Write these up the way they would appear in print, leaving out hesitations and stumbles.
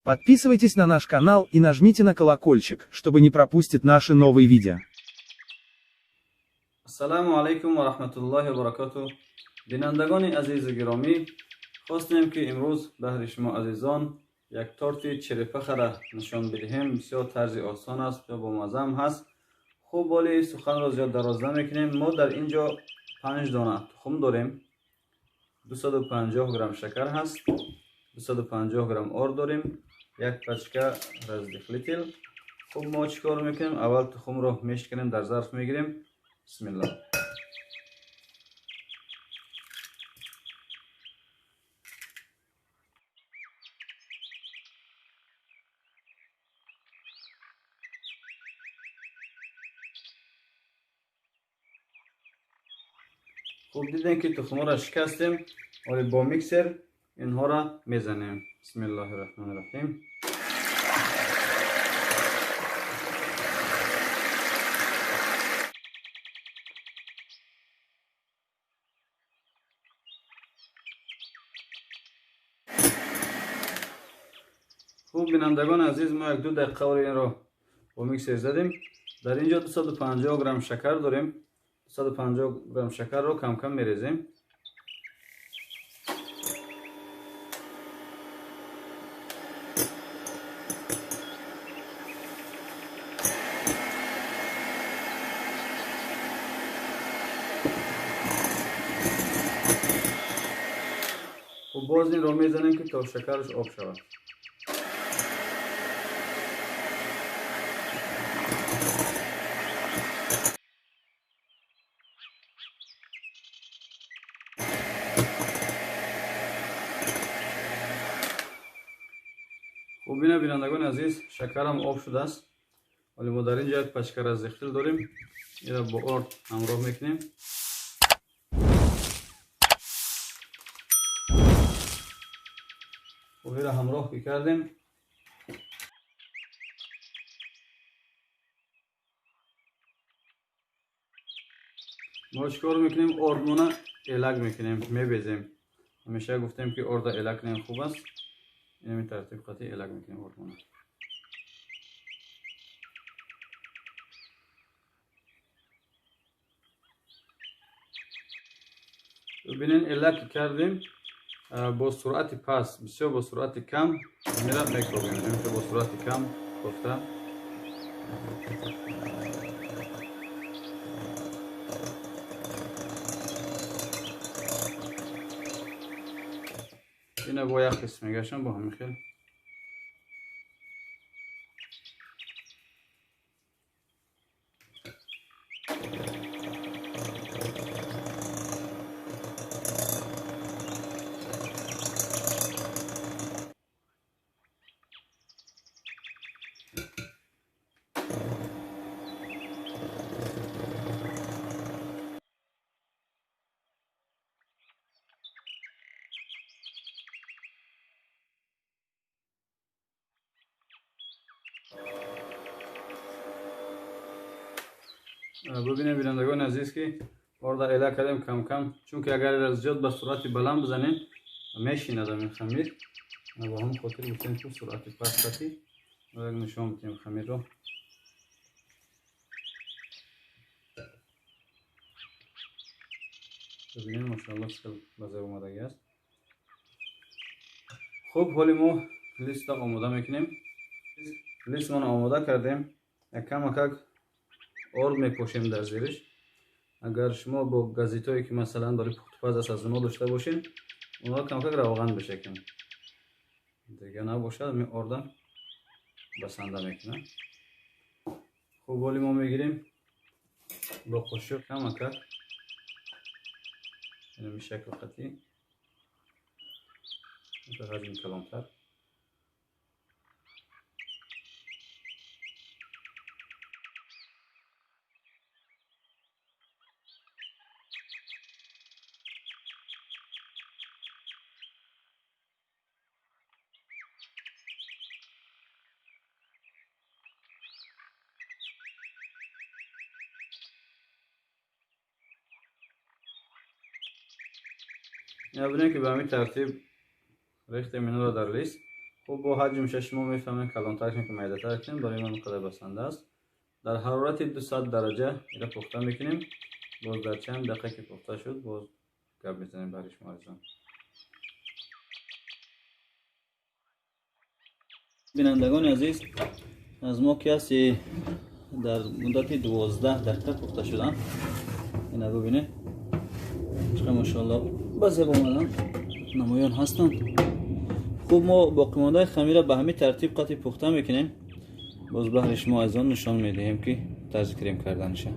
Подписывайтесь на наш канал и нажмите на колокольчик, чтобы не пропустить наши новые видео. Ассалому алайкум ва раҳматуллоҳи ва баракотуҳ. Бинандагони азизу гиромӣ, хостем, ки имрӯз баҳри шумо азизон як торти черепахара нишон бидиҳем. Бисёр тарзи осон аст ва бомаззаам ҳаст. Хуб, боли суханро зиёд дароз намекунем. Мо дар ин ҷо 5 дона тухм дорем, 250 грамм шакар ҳаст, 250 грамм орд дорем, як пачка разрыхлитель. Хуб, мо чӣ кор мекунем? Аввал тухмро мешиканем, дар зарф мегирем. Бисмиллаҳ. Хуб, дидем, ки тухмҳоро шикастем. Ҳоли бо миксер инҳоро мезанем. Бисмиллоҳи раҳмони раҳим. Хуб, бинандагони азиз, мо як ду дақиқа инро бо миксер задем. Дар ин ҷо 250 грамм шакар дорем. 250 грамм шакарро камкам мерезем. Хуб, боз инро мезанем, ки то шакараш об шавад. Хуб, бина, бинандагони азиз, шакарам об шудааст. Ҳоли мо дар ин ҷо як пачка разрыхлитель дорем, инро бо орд ҳамроҳ мекунем. Хуб, инро ҳамроҳ ки кардем, мо чӣ кор мекунем? Ордмона элак мекунем, мебезем. Ҳамеша гуфтем, ки орда элак кунем хуб аст. Инами тартиб қатъи элак мекунем ордмона. Бибинен, элак кардем, бо суръати паст, бисёр бо суръати кам мера мекобем. Бо суръати кам кофта. Ина бо як қисм мегашам, бо ҳамин хел. Бубинем, бинандагони азиз, ки орда эла кардем кам-кам, чунки агар ира зиёд ба суръати баланд бизанем, мешинад ҳамин хамир. Ба ҳамин хотир гуфтем, ки суръати паст қатӣ як нишон бидем хамирро. Бибинем, машоалло, чӣ хел ба зеб омадагӣ аст. Хуб, ҳоли мо листа омода мекунем. Листмонро омода кардем, як камакак орд мепошем дар зериш. Агар шумо бо газетое, ки масалан барои пухтупаз аст, аз онҳо дошта бошем, онҳо камакак равған бишакем. Дига набошад, ми орда басанда мекунам. Хуб, ҳоли мо мегирем бо қошиқ камакак инами шакл қатӣ, ҳаҷми калонтар. Бинем, ки ба ҳамин тартиб рехтем инро дар лист. Хуб, бо ҳаҷмша шумо мефаҳмед, калонтар кунем ки майдатар кунем, барои ман қадар басанда аст. Дар ҳарорати 200 дараҷа ира пухта мекунем. Боз дар чанд дақиқа ки пухта шуд, боз гап мезанем барои шумо азизон. Бинандагони азиз, аз мо ки ҳасти дар муддати 12 дақиқа пухта шудан. Ина бубинед, чӣ машоаллоҳ ба зеб омадан, намоён ҳастанд. Хуб, мо боқимондаи хамира ба ҳамин тартиб қатъи пухта мекунем. Боз баҳри шумо азизон нишон медиҳем ки тарзи крем карданиша.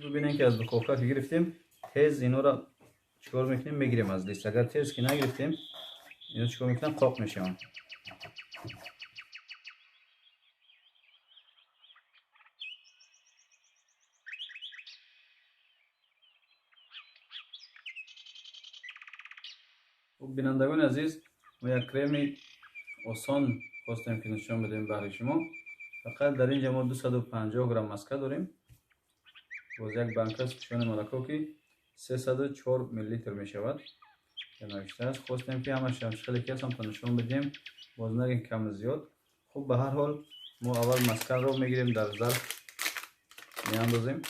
Бубинед ки аз духовка ки гирифтем, тез инора чикор мекунем, мегирем аз лист. Агар тез ки нагирифтем, ино чикор мекунанд, қоқ мешаванд. Хуб, бинандагони азиз, мо як креми осон хостем ки нишон бидем баҳри шумо. Фақат дар инҷа мо 250 грамм маска дорем. Боз як банка сушони молоко ки 304 миллилитр мешавад. Навишта аст. Хостем ки ҳамааш хеле ки ҳастам то нишон бидем, боз нагем кам зиёд. Хуб, ба ҳар ҳол мо аввал маскаро мегирем, дар зарф меандозем.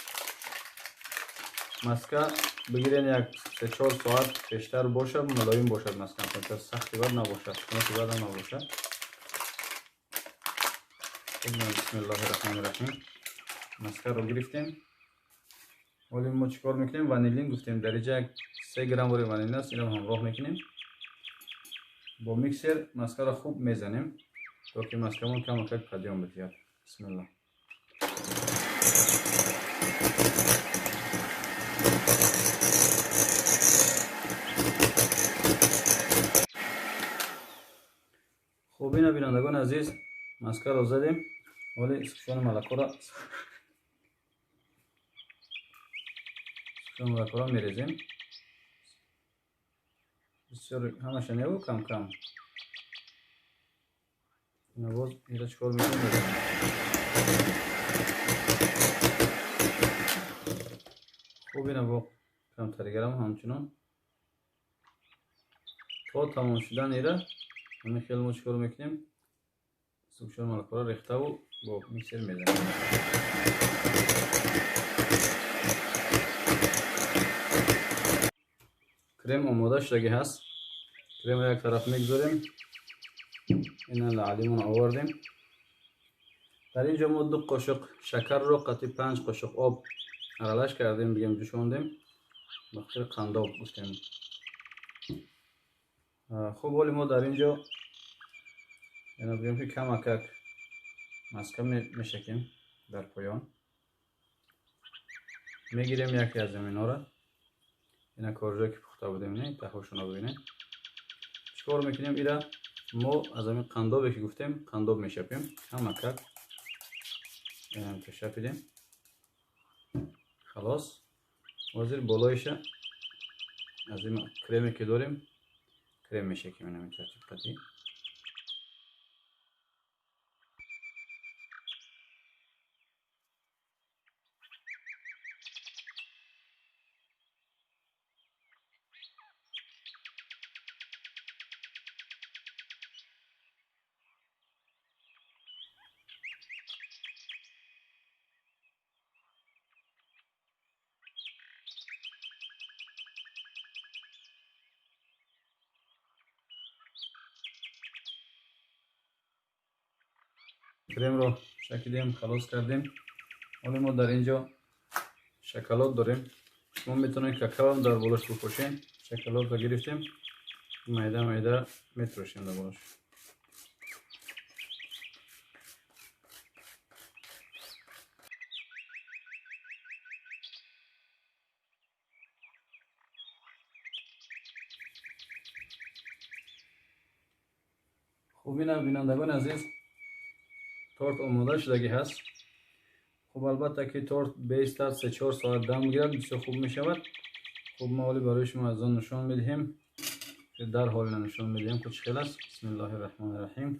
Маска бигирен як 3-4 соат пештар бошад, мулоим бошад маска, то сахти бад набошад, хунуки бад набошад. Бисмиллоҳи раҳмони раҳим. Маскаро гирифтем. Ҳоло мо чикор мекунем? Ванилин гуфтем, дар инҷа 3 грамм вори ванилин аст, инро ҳамроҳ мекунем. Бо миксер маскаро хуб мезанем, то ки маскамон камакак падём бидиҳад. Бисмиллоҳ. Хуб, ина бинандагони азиз, маскаро задем. Ҳоли сушони малакоро мерезем. Бисёр ҳамаша неву кам-кам. Ина боз ира чикор мекунем? Хуб, ина бо камтаригарам ҳамчунон то тамом шудан ира ҳамин хел мо чикор мекунем? Сушони малакоро рехтаву бо миксер мезанем. Крем омода шудагӣ ҳаст. Кремро як тараф мегузорем. Ина лаълимон овардем. Дар ин ҷо мо 2 қошуқ шакарро қатъи 5 қошуқ об аралаш кардем, бигем ҷӯшондем. Ба хотири қандоб гуфтем. Хуб, ҳоли мо дар ин ҷо яна бигем ки камакак маска мешакем дар поён. Мегирем яке аз заминҳоро. Ина коржое ки пухта будем, не, таҳошонро бибинед. Чикор мекунем? Ира мо аз ҳамин қандобе ки гуфтем, қандоб мешапем. Камакак шапидем. Халос. Ҳозир болоиша аз ин креме ки дорем, крем мешакем ин ҳамин тартиб қатъӣ. Кремро шакидем, халос кардем. Ҳоло мо дар инҷо шоколад дорем. Шумо метавонед какао дар болош бипошед. Шоколадро гирифтем, майда майда метрошем дар болош. Хуб, ина бинандагони азиз, торт омода шудагӣ ҳаст. Хуб, албатта ки торт беистад 3-4 соат дам гирад, бисёр хуб мешавад. Хуб, мо ҳоли барои шумо аз он нишон медиҳем, дар ҳол нишон медиҳем ки чӣ хел аст. Бисмиллоҳи раҳмони раҳим.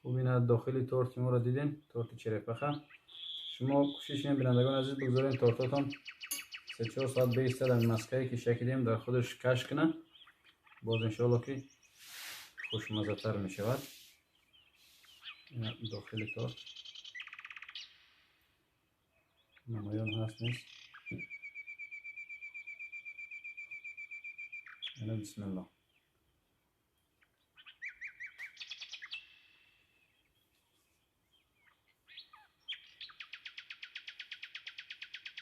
Хуб, ина дохили торти моро дидем, торти черепаха. Шумо кӯшиш кунед, бинандагони азиз, бигзорен тортотон 3-4 соат беистад, ами маскае ки шакидем дар худаш каш кунад, боз иншоалло ки хушмаззатар мешавад. Ина дохили торт намоён ҳаст, нест? Ина, бисмиллоҳ.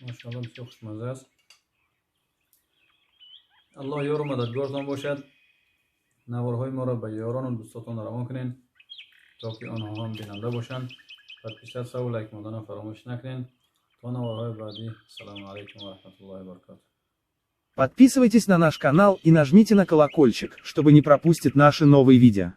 Машоалло, бисёр хушмазза аст. Аллоҳ ёру мададгортон бошад. Наворҳои моро ба ёрону дӯстотон равон кунед, то ки онҳо ҳам бинанда бошанд. Подписаться ва лайк монданро фаромӯш накунед. То наворҳои баъдӣ, ассалому алайкум ва раҳматуллоҳи ва баракатуҳ. Подписывайтесь на наш канал и нажмите на колокольчик, чтобы не пропустить наши новые видео.